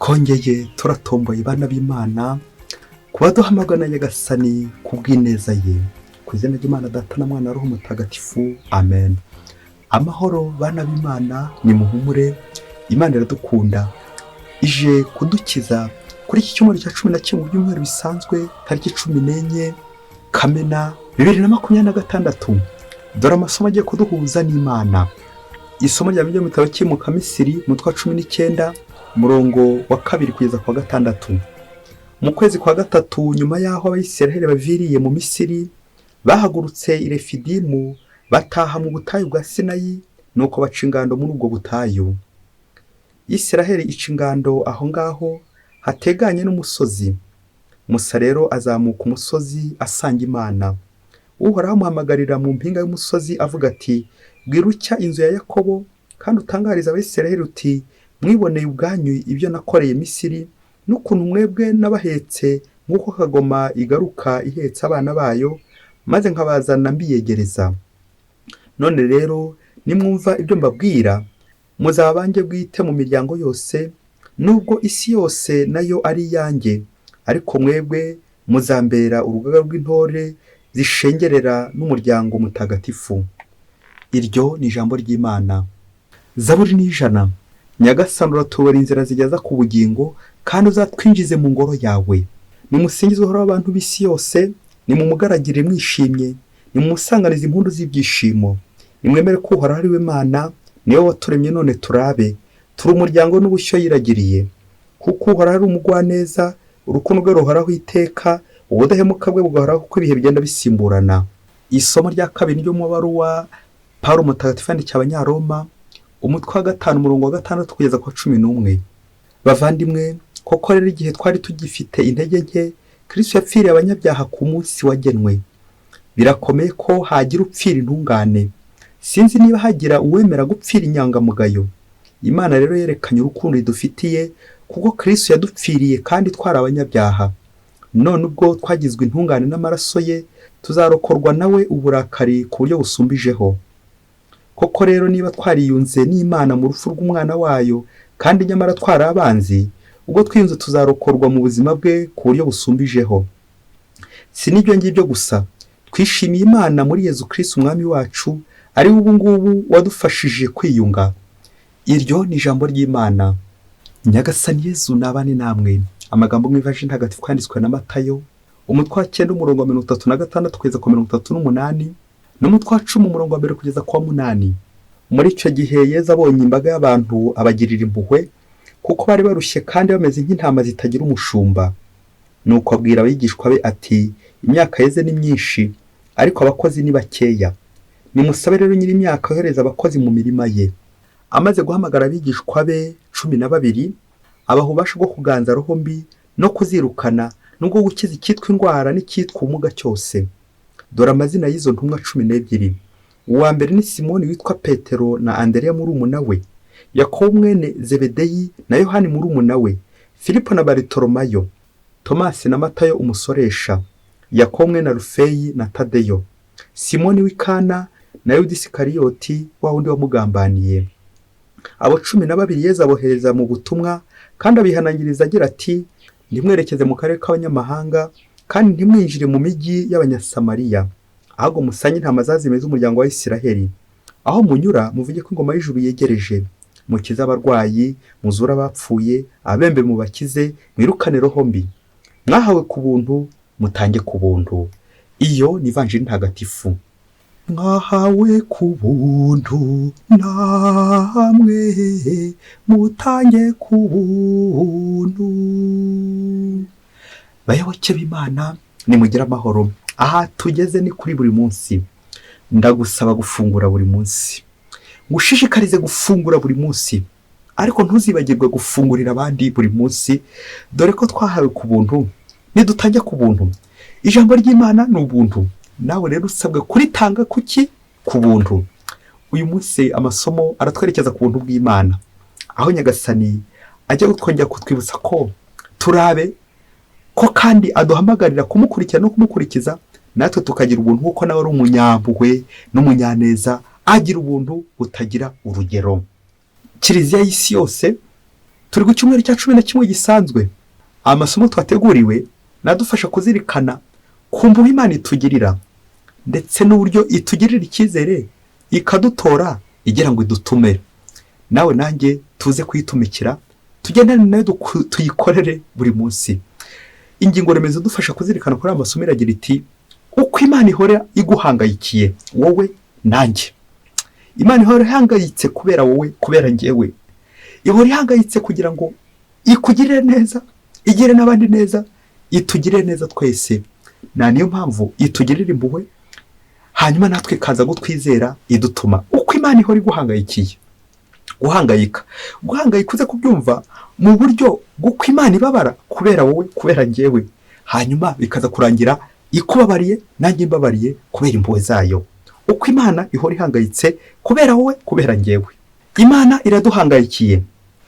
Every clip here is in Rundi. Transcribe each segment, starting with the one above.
Twongeye turatomboye, bana b'Imana, kuba duhamagara na Nyagasani ku bw'ineza ye. Ku izina ry'Imana Data na Mwana, Roho Mutagatifu, amen. Amahoro, bana b'Imana, ni muhumure. Imana iradukunda, ije kudukiza kuri iki cyumweru cya 11 mu byumweru bisanzwe, tariki 14 Kamena 2026. Dore amasomo agiye kuduhuza n'Imana. Isomo rya mbere mu gitabo cy'Imukamisiri, umutwe wa 19, umurongo wa 2 kugeza ku wa 6. Mu kwezi kwa gatatu nyuma y'aho Abayisiraheli baviriye mu Misiri, bahagurutse i Refidimu, bataha mu butayu bwa Sinayi, nuko baca ingando muri ubwo butayu. Isiraheli ica ingando aho ngaho hateganye n'umusozi. Musa rero azamuka umusozi asanga Imana. Uhoraho amuhamagarira mu mpinga y'umusozi, avuga ati: "Bwira utya inzu ya Yakobo kandi utangarize Abayisiraheli uti: 'Mwiboneye ubwanyu ibyo nakoreye Misiri, n'ukuntu mwebwe nabahetse nk'uko kagoma igaruka ihetse abana bayo, maze nkabazana mbiyegereza. None rero nimwumva ibyo mbabwira, muzaba abanjye bwite mu miryango yose, nubwo isi yose nayo ari iyanjye, ariko mwebwe muzambera urugaga rw'intore zishengerera n'umuryango mutagatifu.'" Iryo ni ijambo ry'Imana. Zaburi ni 100. Nyagasani, uratuyobora inzira zigeza ku bugingo, kandi uzatwinjize mu ngoro yawe. Nimusingize Uhoraho, abantu b'isi yose, nimumugaragire mwishimye, nimumusanganize impundu z'ibyishimo. Nimwemere ko Uhoraho ari we Mana, niwe waturemye none turabe, turi umuryango n'ubushyo yiragiriye. Kuko Uhoraho ari umugwaneza, urukundo rwe ruhoraho iteka, ubudahemuka bwe bugahoraho uko ibihe bigenda bisimburana. Isomo rya kabiri ryo mu baruwa Pawulo Mutagatifu yandikiye Abanyaroma, umutwe wa 5, umurongo wa 6 kugeza ku wa 11. Bavandimwe, koko rero igihe twari tugifite intege nke, Kristo yapfiriye abanyabyaha ku munsi wagenwe. Birakomeye ko hagira upfira intungane. Sinzi niba hagira uwemera gupfira inyangamugayo. Imana rero yerekanye urukundo idufitiye, kuko Kristo yadupfiriye kandi twari abanyabyaha. None ubwo twagizwe intungane n'amaraso ye, tuzarokorwa nawe uburakari ku buryo busumbijeho. Koko rero niba twariyunze n'Imana mu rupfu rw'umwana wayo, kandi nyamara twari abanzi, ubwo twiyunze tuzarokorwa mu buzima bwe ku buryo busumbijeho. Si n'ibyo ngibyo gusa, twishimiye Imana muri Yezu Kristo Umwami wacu, ari we ubu ngubu wadufashije kwiyunga. Iryo ni ijambo ry'Imana. Nyagasani Yezu nabane namwe. Amagambo mu Ivanjiri ntagatifu yanditswe na Matayo, umutwe wa 9, umurongo wa 36 kugeza ku 38, n'umutwe wa 10, umurongo wa 1 kugeza ku wa 8. Muri icyo gihe Yezu abonye imbaga y'abantu, abagirira impuhwe, kuko bari barushye kandi bameze nk'intama zitagira umushumba. Nuko abwira abigishwa be ati: "Imyaka yeze ni myinshi, ariko abakozi ni bakeya. Nimusabe rero nyiri imyaka yohereza abakozi mu mirima ye." Amaze guhamagara abigishwa be 12, abaha ububasha bwo kuganza roho mbi no kuzirukana, n'ubwo gukiza icyitwa indwara n'icyitwa ubumuga cyose. Dore amazina y'izo ntumwa 12. Uwa mbere ni Simoni witwa Petero na Andereya murumuna we, Yakobo mwene Zebedeyi na Yohani murumuna we, Filipo na Baritolomayo, Tomasi na Matayo umusoresha, Yakobo mwene Alufeyi na Tadeyo, Simoni w'i Kana na Yuda Isikariyoti, wa wundi wamugambaniye. Abo 12 Yezu abohereza mu butumwa, kandi abihanangiriza agira ati: "Ntimwerekeze mu karere k'abanyamahanga, kandi ntimwinjire mu mijyi y'Abanyasamariya, ahubwo musange intama zazimiye z'umuryango wa Isiraheli. Aho munyura muvuge ko ingoma y'ijuru yegereje. Mukize abarwayi, muzure abapfuye, ababembe mubakize, mwirukane roho mbi. Mwahawe ku buntu, mutange ku buntu." Iyo ni Ivanjiri ntagatifu. Mwahawe ku buntu, namwe mutange ku buntu. Bayoboke b'Imana, nimugire amahoro. Aha tugeze ni kuri buri munsi. Ndagusaba gufungura buri munsi, ngushishikarize gufungura buri munsi, ariko ntuzibagirwe gufungurira abandi buri munsi. Dore ko twahawe ku buntu, nidutange ku buntu. Ijambo ry'Imana ni ubuntu, nawe rero usabwa kuritanga kuki? Ku buntu. Uyu munsi amasomo aratwerekeza ku buntu bw'Imana, aho Nyagasani ajya kutwongera kutwibutsa ko turabe ko kandi aduhamagarira kumukurikira no kumukurikiza, natwe tukagira ubuntu nk'uko nawe ari umunyampuhwe n'umunyaneza, agira ubuntu butagira urugero. Kiliziya y'isi yose Turi ku cyumweru cya 11 gisanzwe. Amasomo twateguriwe nadufasha kuzirikana ku mpuhwe Imana itugirira, ndetse n'uburyo itugirira icyizere ikadutora igira ngo idutume. Nawe nanjye tuze kuyitumikira, tugendane nayo, tuyikorere buri munsi. Ingingo remezo idufasha kuzirikana kuri aya masomo iragira iti: uko Imana ihora iguhangayikiye wowe nanjye. Imana ihora ihangayitse kubera wowe, kubera njyewe. Ihora ihangayitse kugira ngo ikugirire neza, igire n'abandi neza, itugirire neza twese. Na niyo mpamvu itugirira impuhwe, hanyuma natwe ikaza kutwizera idutuma. Uko Imana ihora iguhangayikiye. Guhangayika, guhangayika uze kubyumva mu buryo bw'uko Imana ibabara kubera wowe, kubera njyewe, hanyuma bikaza kurangira ikubabariye nanjye mbabariye kubera impuhwe zayo. Uko Imana ihora ihangayitse kubera wowe, kubera njyewe. Imana iraduhangayikiye.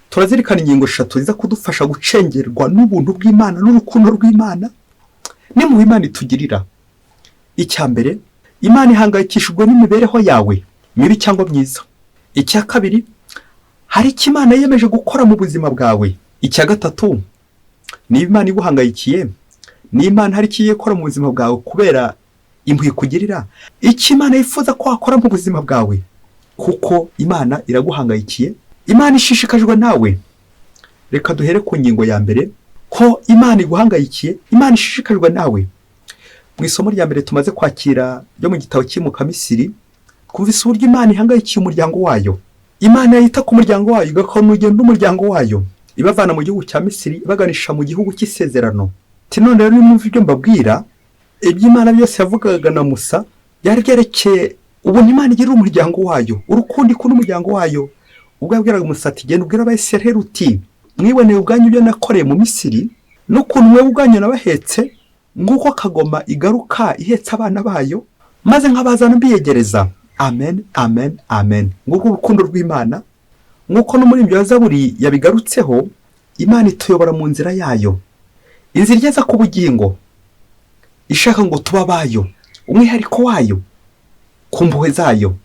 Turazirikana ingingo eshatu ziza kudufasha gucengerwa n'ubuntu bw'Imana n'urukundo rw'Imana n'impuhwe Imana itugirira. Icya mbere, Imana ihangayikishijwe n'imibereho yawe mibi cyangwa myiza. Icya kabiri, hari icyo Imana yiyemeje gukora mu buzima bwawe. Icya gatatu, niba Imana iguhangayikiye, niba Imana hari icyo igiye gukora mu buzima bwawe kubera impuhwe ikugirira, icyo Imana yifuza ko wakora mu buzima bwawe, kuko Imana iraguhangayikiye, Imana ishishikajwe nawe. Reka duhere ku ngingo ya mbere, ko Imana iguhangayikiye, Imana ishishikajwe nawe. Mu isomo rya mbere tumaze kwakira ryo mu gitabo cy'Imukamisiri, twumvise uburyo Imana ihangayikiye umuryango wayo. Imana yita ku muryango wayo, igakora urugendo n'umuryango wayo, ibavana mu gihugu cya Misiri ibaganisha mu gihugu cy'isezerano. Ati: none rero nimwumva ibyo mbabwira. Iby'Imana byose yavugaga na Musa byari byerekeye ubuntu Imana igirira umuryango wayo, urukundo ikunda umuryango wayo. Ubwo yabwiraga Musa ati: genda ubwire Abayisiraheli uti: mwiboneye ubwanyu ibyo nakoreye mu Misiri, n'ukuntu mwebwe ubwanyu nabahetse nk'uko kagoma igaruka ihetse abana bayo, maze nkabazana mbiyegereza. Amen, amen, amen. Ngurwo urukundo rw'Imana. Nk'uko n'umuririmbyi wa Zaburi yabigarutseho, Imana ituyobora mu nzira yayo, inzira igeza ku bugingo, ishaka ngo tuba abayo, umwihariko wayo, ku mpuhwe zayo.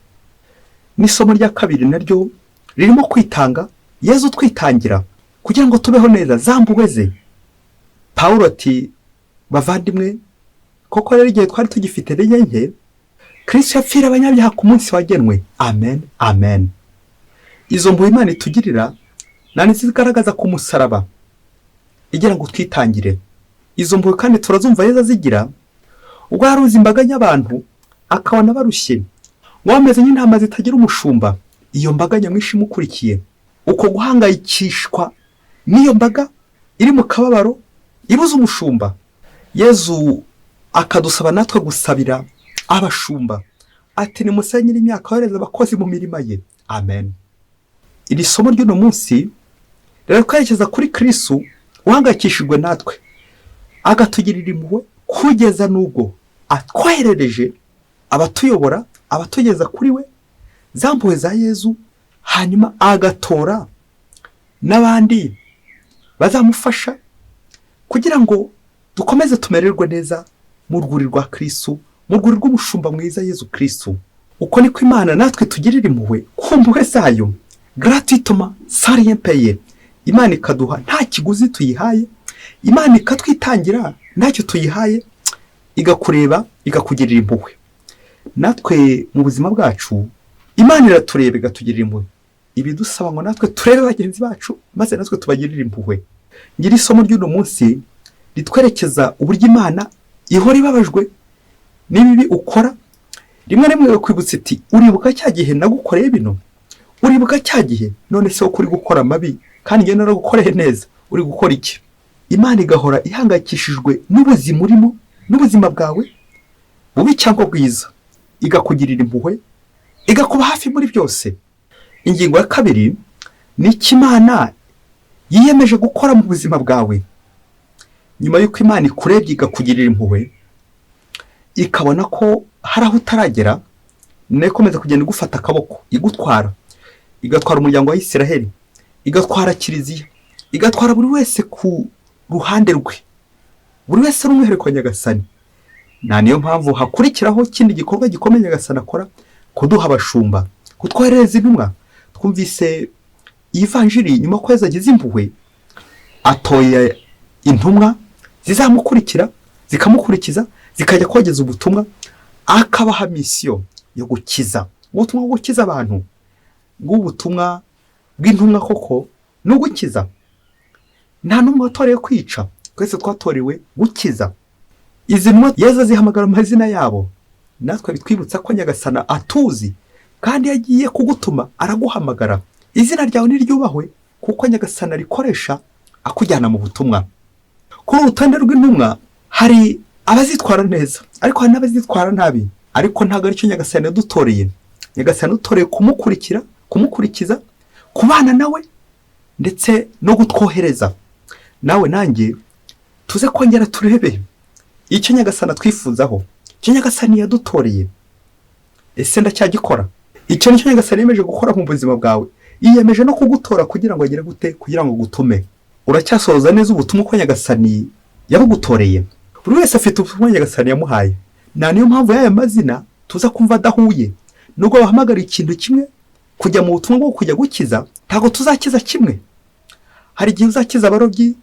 N'isomo rya kabiri naryo ririmo kwitanga, Yezu twitangira kugira ngo tubeho neza, za mpuhwe ze. Pawulo ati: bavandimwe, koko rero igihe twari tugifite intege nke, Kristo yapfira abanyabyaha ku munsi wagenwe. Amen, amen. Izo mpuhwe Imana itugirira nta zigaragaza ku musaraba igira ngo twitangire. Izo mpuhwe kandi turazumva Yezu azigira ubwo yaruzi imbaga y'abantu, akabona barushye ngo bameze nk'intama zitagira umushumba. Iyo mbaga nyamwinshi imukurikiye, uko guhangayikishwa n'iyo mbaga iri mu kababaro ibuze umushumba, Yezu akadusaba natwe gusabira abashumba, ati: nimusabe nyir'imyaka yohereza abakozi mu mirima ye. Amen. Iri somo ry'uno munsi rero twerekeza kuri Kristu uhangayikishijwe natwe, agatugirira impuhwe kugeza n'ubwo atwoherereje abatuyobora, abatugeza kuri we, za mpuhwe za Yezu, hanyuma agatora n'abandi bazamufasha kugira ngo dukomeze tumererwe neza mu rwuri rwa Kristu, mu rwuri rw'umushumba mwiza Yezu Kristu. Uko niko Imana natwe tugirira impuhwe ku mpuhwe zayo, gratuitement, sans rien payer. Imana ikaduha nta kiguzi tuyihaye, Imana ikatwitangira ntacyo tuyihaye, igakureba ikakugirira impuhwe. Natwe mu buzima bwacu Imana iratureba ikatugirira impuhwe, ibidusaba ngo natwe turebe bagenzi bacu maze natwe tubagirire impuhwe. Ngira isomo ry'uno munsi ritwerekeza uburyo Imana ihora ibabajwe n'ibibi ukora. Rimwe na rimwe kwibutsa iti: uribuka cya gihe nagukoreye bino? Uribuka cya gihe? None se ko uri gukora amabi kandi njye naragukoreye neza, uri gukora iki? Imana igahora ihangayikishijwe n'ubuzima urimo, n'ubuzima bwawe bubi cyangwa bwiza, igakugirira impuhwe, igakuba hafi muri byose. Ingingo ya kabiri ni icyo Imana yiyemeje gukora mu buzima bwawe. Nyuma y'uko Imana ikurebye ikakugirira impuhwe, ikabona ko hari aho utaragera, nayo ikomeza kugenda igufata akaboko, igutwara, igatwara umuryango wa Isiraheli, igatwara kiliziya, igatwara buri wese ku ruhande rwe, buri wese ari umwihariko wa Nyagasani. Nta niyo mpamvu hakurikiraho ikindi gikorwa gikomeye Nyagasani akora: kuduha abashumba, kutwoherereza intumwa. Twumvise Iyi vanjiri, nyuma ko Yezu agize impuhwe, atoye intumwa zizamukurikira, zikamukurikiza, zikajya kogeza ubutumwa, akabaha mission yo gukiza, ubutumwa bwo gukiza abantu. Bw'ubutumwa bw'intumwa koko ni ugukiza. Nta n'umwe watorewe kwica, twese twatorewe gukiza. Izi ntumwa Yezu azihamagara amazina yabo. Natwe bitwibutsa ko Nyagasana atuzi, kandi iyo agiye kugutuma araguhamagara. Izina ryawe niryubahwe, kuko Nyagasana arikoresha akujyana mu butumwa. Kuri uru rutonde rw'intumwa hari abazitwara neza, ariko hari n'abazitwara nabi. Ariko ntabwo aricyo Nyagasani yadutoreye. Nyagasani yadutoreye kumukurikira, kumukurikiza, kubana nawe, ndetse no kutwohereza. Nawe nanjye tuze kongera turebe icyo Nyagasani atwifuzaho, icyo Nyagasani yadutoreye. Ese ndacyagikora? Icyo nicyo Nyagasani yiyemeje gukora mu buzima bwawe. Yiyemeje no kugutora kugira ngo agere gute? Kugira ngo gutume. Uracyasohoza neza ubutumwa uko Nyagasani yabugutoreye? Buri wese afite ubutumwa Nyagasani yamuhaye. Nta niyo mpamvu y'aya mazina tuza kumva adahuye. Nubwo bahamagara ikintu kimwe, kujya mu butumwa bwo kujya gukiza, ntabwo tuzakiza kimwe. Hari igihe uzakiza abarobyi,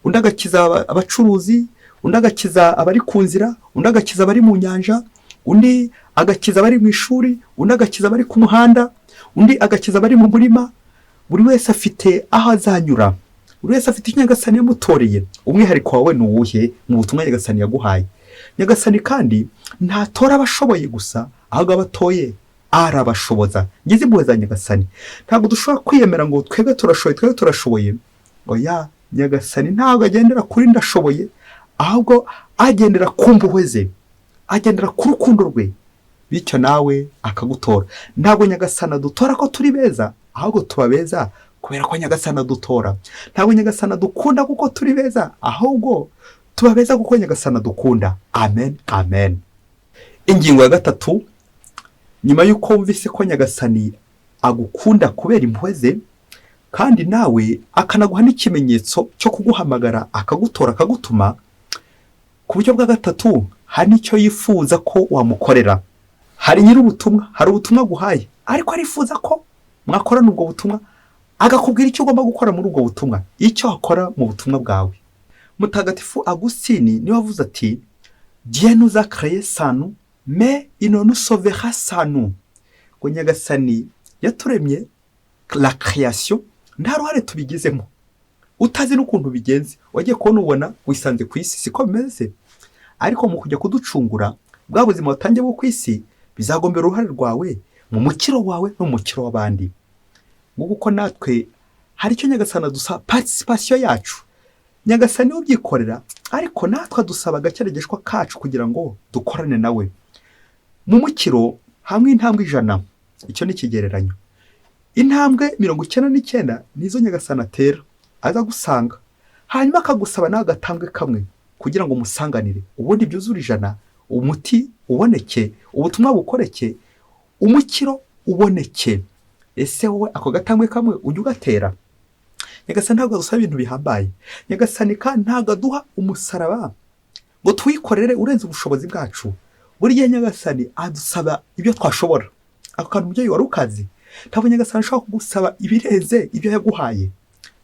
undi agakiza abacuruzi, undi agakiza abari ku nzira, undi agakiza abari mu nyanja, undi agakiza abari mu ishuri, undi agakiza abari ku muhanda, undi agakiza abari mu murima. Buri wese afite aho azanyura, buri wese afite icyo Nyagasani yamutoreye. Umwihariko wawe ni uwuhe mu butumwa Nyagasani yaguhaye? Nyagasani kandi ntatora abashoboye gusa, ahubwo abatoye arabashoboza. Ngize impuhwe za Nyagasani. Ntabwo dushobora kwiyemera ngo twebwe turashoboye, twebwe turashoboye. Oya, Nyagasani ntabwo agendera kuri ndashoboye, ahubwo agendera ku mpuhwe ze, agendera ku rukundo rwe, bityo nawe akagutora. Ntabwo Nyagasani adutora ko turi beza, ahubwo tuba beza kubera ko Nyagasani adutora. Ntabwo Nyagasani adukunda kuko turi beza, ahubwo tuba beza kuko Nyagasani adukunda. Amen, amen. Ingingo ya gatatu: nyuma y'uko wumvise ko Nyagasani agukunda kubera impuhwe ze, kandi nawe akanaguha n'ikimenyetso cyo kuguhamagara, akagutora, akagutuma, ku buryo bwa gatatu hari n'icyo yifuza ko wamukorera. Hari nyir'ubutumwa, hari ubutumwa aguhaye, ariko arifuza ko mwakorana ubwo butumwa, agakubwira icyo ugomba gukora muri ubwo butumwa, icyo wakora mu butumwa bwawe. Mutagatifu Agusitini niwe wavuze ati: "Dieu nous a créé sans nous, mais il ne nous sauvera sans nous." Ngo Nyagasani yaturemye, la création, nta ruhare tubigizemo, utazi n'ukuntu bigenze, wagiye kubona ubona wisanze ku isi. Siko bimeze? Ariko mu kujya kuducungura, bwa buzima watangiye bwo ku isi bizagombera uruhare rwawe mu mukiro wawe no mu mukiro w'abandi. Nguko uko natwe hari icyo Nyagasani adusaba, participation yacu. Nyagasani we ubyikorera, ariko natwe adusaba agakeregeshwa kacu kugira ngo dukorane nawe mu mukiro. Hamwe intambwe 100, icyo ni ikigereranyo, intambwe 99 nizo Nyagasani atera aza gusanga, hanyuma akagusaba nawe agatambwe kamwe kugira ngo umusanganire, ubundi byuzure 100, umuti uboneke, ubutumwa bukoreke, umukiro uboneke. Ese wowe ako gatambwe kamwe ujya ugatera? Nyagasani ntabwo adusaba ibintu bihambaye. Nyagasani kandi ntabwo aduha umusaraba ngo tuwikorere urenze ubushobozi bwacu. Buri gihe Nyagasani adusaba ibyo twashobora. Ako kantu, umubyeyi, wari ukazi? Ntabwo Nyagasani ashobora kugusaba ibirenze ibyo yaguhaye.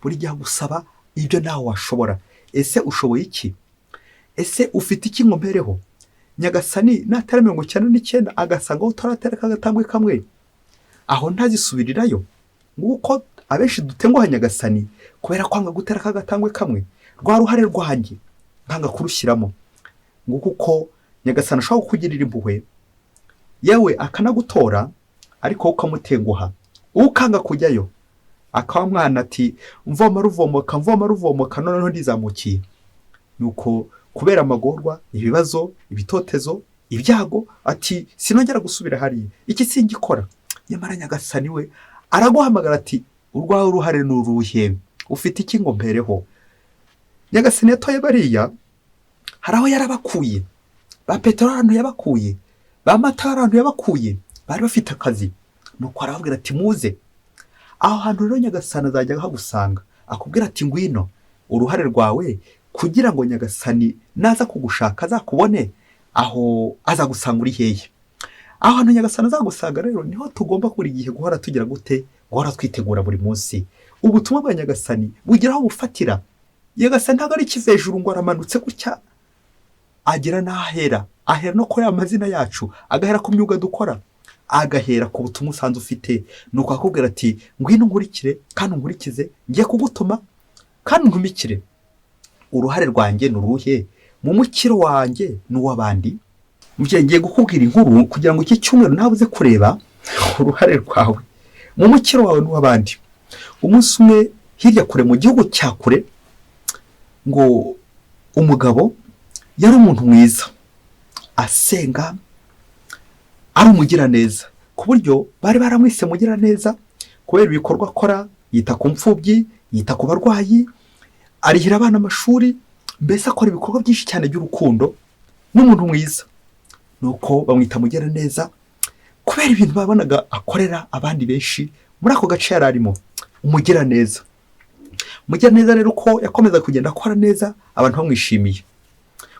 Buri gihe agusaba ibyo nawe washobora. Ese ushoboye iki? Ese ufite iki ngo mpereho? Nyagasani natera 99 agasanga aho utaratera kagatambwe kamwe, aho ntazisubirirayo? Nguko abenshi dutenguha Nyagasani kubera kwanga gutera kagatambwe kamwe, rwa ruhare rwanjye nkanga kurushyiramo. Nguko uko Nyagasani ashobora kukugirira impuhwe, yewe akanagutora, ariko wowe ukamutenguha, ukanga kujyayo. Akaba mwana ati: "Mvoma ruvomoka, mvoma ruvomoka, noneho ndizamukiye." Nuko kubera amagorwa, ibibazo, ibitotezo, ibyago, ati: "Sinongera gusubira hariya, iki singikora." Nyamara Nyagasani we araguhamagara ati: "Urwawe uruhare ni uruhe? Ufite iki ngo mpereho?" Nyagasani yatoye bariya, hari aho yarabakuye. Ba Petero hari ahantu yabakuye, ba Mata hari ahantu yabakuye, bari bafite akazi. Nuko arababwira ati: "Muze." Aho hantu rero Nyagasani azajya ahagusanga, akubwira ati: "Ngwino." Uruhare rwawe kugira ngo Nyagasani naza kugushaka azakubone aho, azagusanga uri hehe? Aho hantu Nyagasani azagusanga rero niho tugomba buri gihe guhora tugira gute? Guhora twitegura buri munsi. Ubutumwa bwa Nyagasani bugira aho bufatira. Nyagasani ntabwo ari ikivejuru ngo aramanutse gutya, agera n'ahera, ahera no kuri aya mazina yacu, agahera ku myuga dukora, agahera ku butumwa usanzwe ufite. Nuko akakubwira ati ngwino nkurikire kandi unkurikize, ngiye kugutuma kandi untumikire. Uruhare rwanjye ni uruhe mu mukiro wanjye n'uw'abandi? Mubyeyi, ngiye gukubwira inkuru kugira ngo iki cyumweru nawe uze kureba uruhare rwawe mu mukiro wawe n'uw'abandi. Umunsi umwe hirya kure mu gihugu cya kure, ngo umugabo yari umuntu mwiza, asenga, ari umugiraneza, ku buryo bari baramwise mugiraneza kubera ibikorwa akora. Yita ku mfubyi, yita ku barwayi, arihira abana amashuri, mbese akora ibikorwa byinshi cyane by'urukundo, n'umuntu mwiza. Nuko bamwita mugiraneza kubera ibintu babonaga akorera abandi benshi muri ako gace yari arimo. Umugiraneza, mugiraneza rero, uko yakomeza kugenda akora neza, abantu bamwishimiye.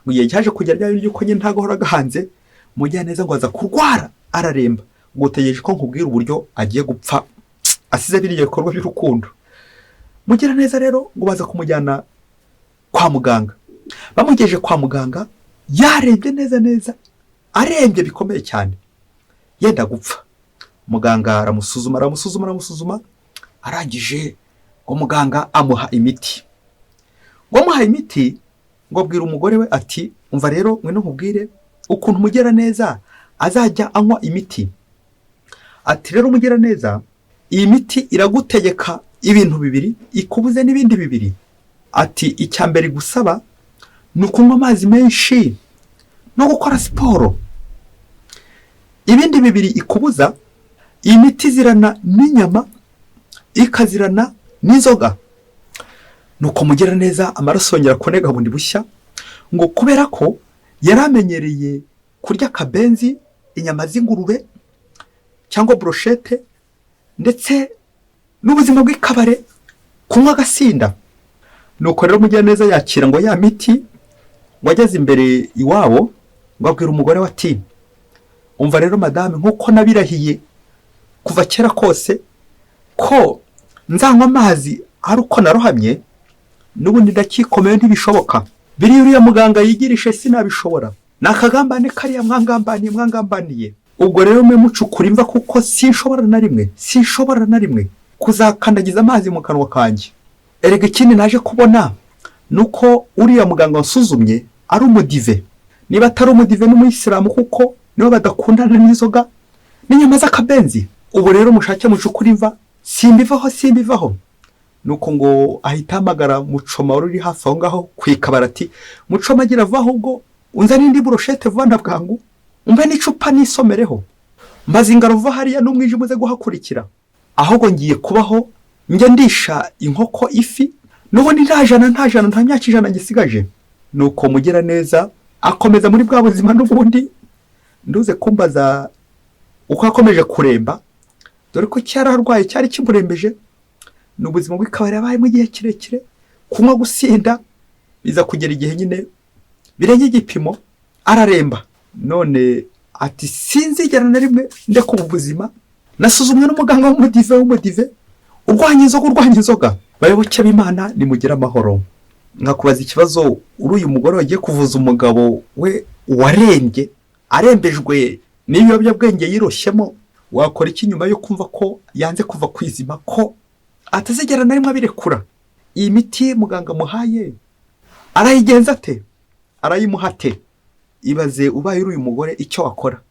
Mu gihe cyaje kugera bya bindi by'uko nyine ntabwo ahoraga hanze, mugiraneza ngo aza kurwara, araremba. Ngo utegereje ko nkubwira uburyo agiye gupfa asize biriya bikorwa by'urukundo. Mugiraneza rero ngo baza kumujyana kwa muganga. Bamugejeje kwa muganga yarembye neza neza, arembye bikomeye cyane, yenda gupfa. Muganga aramusuzuma, aramusuzuma, aramusuzuma, arangije ngo muganga amuha imiti. Ngo amuhaye imiti, ngo abwira umugore we ati umva rero, ngwino nkubwire ukuntu umugiraneza azajya anywa imiti. Ati rero umugiraneza, iyi miti iragutegeka ibintu bibiri, ikubuze n'ibindi bibiri. Ati icya mbere igusaba ni ukunywa amazi menshi no gukora siporo. Ibindi bibiri ikubuza, iyi miti izirana n'inyama, ikazirana n'inzoga. Nuko mugiraneza amaraso yongera kunega bundi bushya, ngo kubera ko yari amenyereye kurya akabenzi, inyama z'ingurube cyangwa brochette, ndetse n'ubuzima bw'ikabare, kunywa agasinda. Nuko rero mugiraneza yakira ngo ya miti. Ngo ageze imbere iwabo, ngo abwira umugore we ati umva rero madame, nk'uko nabirahiye kuva kera kose ko nzanywa amazi ari uko narohamye, n'ubundi ndakikomeye, ntibishoboka. Biriya uriya muganga yigirishe sinabishobora, ni akagambane kariya mwangambaniye, mwangambaniye. Ubwo rero mwe mucukura imva, kuko sinshobora na rimwe, sinshobora na rimwe kuzakandagiza amazi mu kanwa kanjye. Erega ikindi naje kubona ni uko uriya muganga wasuzumye ari umudive, niba atari umudive n'umuyisilamu, kuko nibo badakundana n'inzoga n'inyama z'akabenzi. Ubu rero mushake mucukure imva, simbivaho, simbivaho. Nuko ngo ahita ahamagara mucoma wari uri hafi aho ngaho ku ikabara, ati mucoma, agira vuba ahubwo unzane indi brochette vuba na bwangu, umbe n'icupa nisomereho, mbaza ingaro vuba hariya n'umwijima uze guhakurikira. Ahubwo ngiye kubaho njya ndisha inkoko ifi, n'ubundi nta jana, nta jana, nta myaka 100 ngisigaje. Nuko mugiraneza akomeza muri bwa buzima n'ubundi. Nduze kumbaza uko yakomeje kuremba, dore ko cyari arwaye cyari kimurembeje. Ni ubuzima bw'ikabari yabayemo igihe kirekire, kunywa, gusinda, biza kugera igihe nyine birenga igipimo, araremba. None ati sinzigera na rimwe ndeka ubu buzima nasuzumwe n'umuganga w'umudive, w'umudive urwanya inzoga, urwanya inzoga. Bayoboke b'Imana, nimugire amahoro. Nkakubaza ikibazo: uri uyu mugore wagiye kuvuza umugabo we warembye, arembejwe n'ibiyobyabwenge yiroshyemo, wakora iki nyuma yo kumva ko yanze kuva ku izima, ko atazigera na rimwe abirekura? Iyi miti muganga amuhaye arayigenza ate? Arayimuha ate? Ibaze ubaye uri uyu mugore icyo wakora.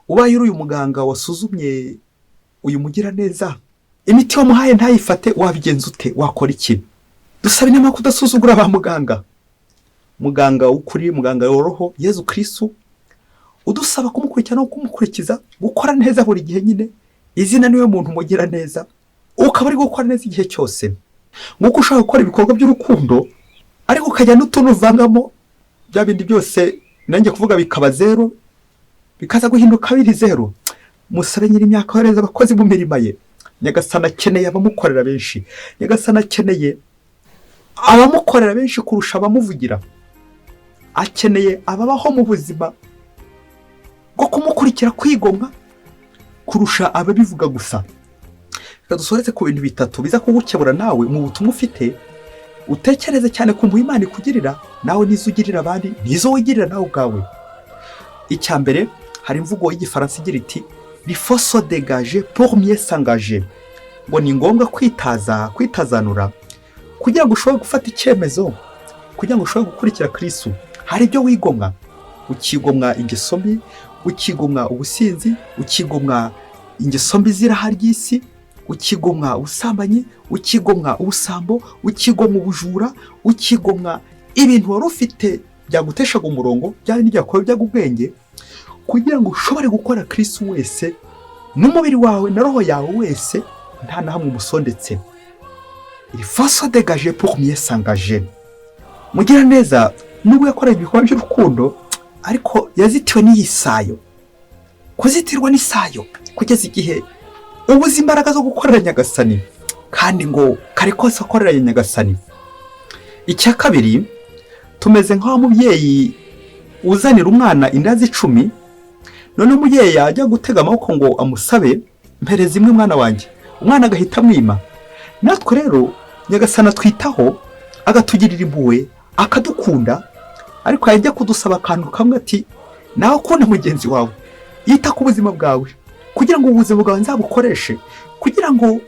Ubaye uri uyu muganga wasuzumye uyu mugiraneza, imiti wamuhaye ntayifate, wabigenza ute? Wakora iki? Dusaba inama kudasuzugura ba muganga. Muganga w'ukuri, muganga wa roho, Yezu Kirisitu, udusaba kumukurikira no kumukurikiza, gukora neza buri gihe nyine. Izina niwe muntu mugira neza, ukaba uri gukora neza igihe cyose. Nk'uko ushobora gukora ibikorwa by'urukundo ariko ukajya n'utuntu uvangamo, bya bindi byose nanjye kuvuga bikaba zero, bikaza guhinduka biri zero. Musabe nyiri imyaka yohereza abakozi mu mirima ye. Nyagasani akeneye abamukorera benshi. Nyagasani akeneye abamukorera benshi kurusha abamuvugira. Akeneye ababaho mu buzima bwo kumukurikira, kwigomwa, kurusha ababivuga gusa. Reka dusoreze ku bintu bitatu biza kugukebura nawe mu butumwa ufite. Utekereze cyane ku mpuhwe Imana ikugirira nawe, n'izo ugirira abandi, n'izo wigirira nawe ubwawe. Icya mbere, hari imvugo y'Igifaransa igira iti: "Il faut se dégager pour mieux s'engager." Ngo ni ngombwa kwitaza, kwitazanura kugira ngo ushobore gufata icyemezo, kugira ngo ushobore gukurikira Kirisitu. Hari ibyo wigomwa, ukigomwa ingeso mbi, ukigomwa ubusinzi, ukigomwa ingeso mbi z'iraha ry'isi, ukigomwa ubusambanyi, ukigomwa ubusambo, ukigomwa ubujura, ukigomwa ibintu wari ufite byaguteshaga umurongo, byari n'ibyakuyobyaga ubwenge, kugira ngo ushobore gukora Kirisitu wese n'umubiri wawe na roho yawe wese, nta na hamwe umusondetse. Il faut se dégager pour mieux s'engager. Mugiraneza, nubwo yakoraga ibikorwa by'urukundo, ariko yazitiwe n'iyi sayo, kuzitirwa n'isayo kugeza igihe ubuze imbaraga zo gukorera Nyagasani, kandi ngo kare kose akorera Nyagasani. Icya kabiri, tumeze nk'aho mubyeyi uzanira umwana indazi 10, none umubyeyi yajya gutega amaboko ngo amusabe: "Mpereza imwe, mwana wanjye," umwana agahita amwima. Natwe rero Nyagasani atwitaho, agatugirira impuhwe, akadukunda, ariko yajya kudusaba akantu kamwe ati: "Nawe ukunda mugenzi wawe, yita ku buzima bwawe, kugira ngo ubuzima bwawe nzabukoreshe, kugira ngo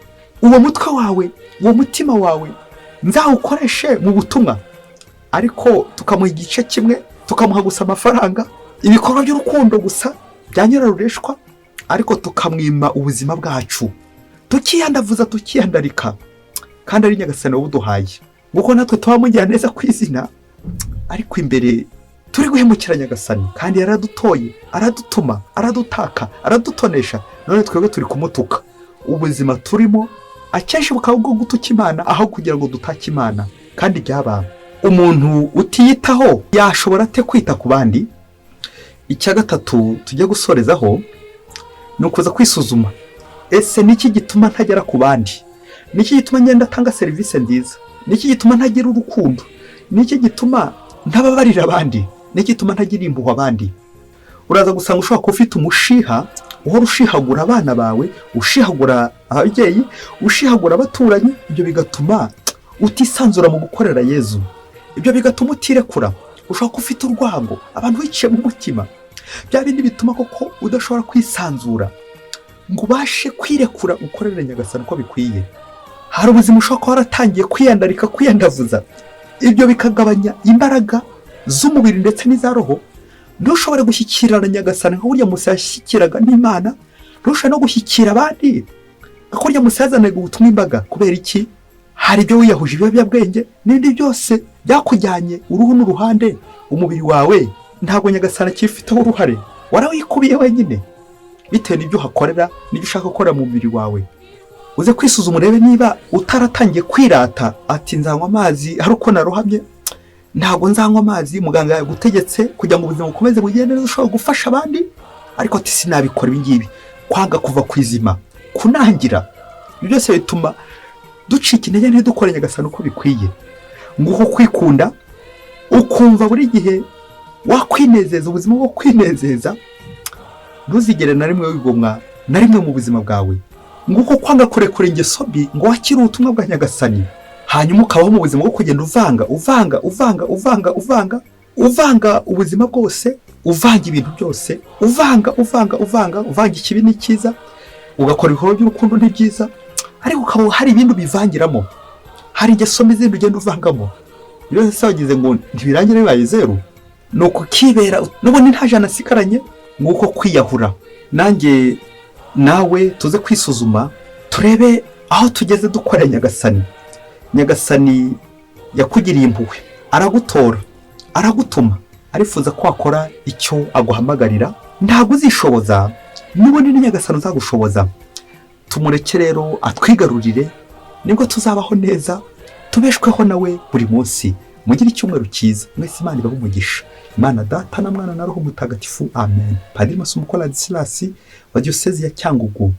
uwo mutwe wawe, uwo mutima wawe nzawukoreshe mu butumwa." Ariko tukamuha igice kimwe, tukamuha gusa amafaranga, ibikorwa by'urukundo gusa bya nyirarureshwa, ariko tukamwima ubuzima bwacu, tukiyandavuza, tukiyandarika, kandi ari Nyagasani wabuduhaye. Nguko natwe tuba mugira neza ku izina, ariko imbere turi guhemukira Nyagasani. Kandi yaradutoye, aradutuma, aradutaka, aradutonesha, none twebwe turi kumutuka. Ubuzima turimo akenshi bukaba bwo gutuka Imana aho kugira ngo dutake Imana. Kandi byaba umuntu utiyitaho yashobora ate kwita ku bandi? Icya gatatu tujya gusorezaho ni ukuza kwisuzuma: ese niki gituma ntagera ku bandi? Niki gituma ngenda atanga serivisi nziza? Niki gituma ntagira urukundo? Niki gituma ntababarira abandi? Niki gituma ntagira impuhwe abandi? Uraza gusanga ushobora kuba ufite umushiha, uhora ushihagura abana bawe, ushihagura ababyeyi, ushihagura abaturanyi. Ibyo bigatuma utisanzura mu gukorera Yezu, ibyo bigatuma utirekura. Ushobora kuba ufite urwango, abantu wiciye mu mutima, bya bindi bituma koko udashobora kwisanzura ngo ubashe kwirekura ukorere Nyagasani uko bikwiye. Hari ubuzima ushobora kuba waratangiye kwiyandarika, kwiyandavuza, ibyo bikagabanya imbaraga z'umubiri ndetse n'iza roho, ntushobore gushyikirana Nyagasani nka burya Musa yashyikiraga n'Imana, ntushobore no gushyikira abandi nka kurya Musa yazanaga ubutumwa imbaga. Kubera iki? Hari ibyo wiyahuje, ibiyobyabwenge n'ibindi byose byakujyanye uruhu n'uruhande. Umubiri wawe ntabwo Nyagasani akifiteho uruhare, warawikubiye wenyine bitewe n'ibyo uhakorera n'ibyo ushaka gukora mu mubiri wawe. Uze kwisuzuma urebe niba utaratangiye kwirata ati: "Nzanywa amazi hari uko narohamye, ntabwo nzanywa amazi." Muganga yagutegetse kugira ngo ubuzima bukomeze bugende neza, ushobora gufasha abandi, ariko ati: "Sinabikora ibi ngibi." Kwanga kuva ku izima, kunangira, ibyo byose bituma ducika intege, ntidukore Nyagasani uko bikwiye. Nguko kwikunda, ukumva buri gihe wakwinezeza, ubuzima bwo kwinezeza, ntuzigere na rimwe wigomwa na rimwe mu buzima bwawe. Nguko kwanga kurekura ingeso mbi ngo wakire ubutumwa bwa Nyagasani, hanyuma ukabaho mu buzima bwo kugenda uvanga, uvanga, uvanga, uvanga, uvanga, uvanga ubuzima bwose, uvanga ibintu byose, uvanga, uvanga, uvanga, uvanga ikibi n'icyiza, ugakora ibikorwa by'urukundo n'ibyiza, ariko ukaba hari ibindi ubivangiramo, hari ingeso mbi zindi ugenda uvangamo. Ibyo se wagize ngo ntibirangire bibaye zeru? Ni ukukibera n'ubundi nta jana asigaranye. Nguko kwiyahura. Nanjye nawe tuze kwisuzuma, turebe aho tugeze dukorera Nyagasani. Nyagasani yakugiriye impuhwe, aragutora, aragutuma, arifuza ko wakora icyo aguhamagarira. Ntabwo uzishoboza, n'ubundi ni Nyagasani uzagushoboza. Tumureke rero atwigarurire, nibwo tuzabaho neza, tubeshweho nawe buri munsi. Mugire icyumweru cyiza mwese, Imana ibahe umugisha. Imana Data na Mwana na Roho Mutagatifu, amen. Padiri Masumbuko Ladislas wa Diyosezi ya Cyangugu.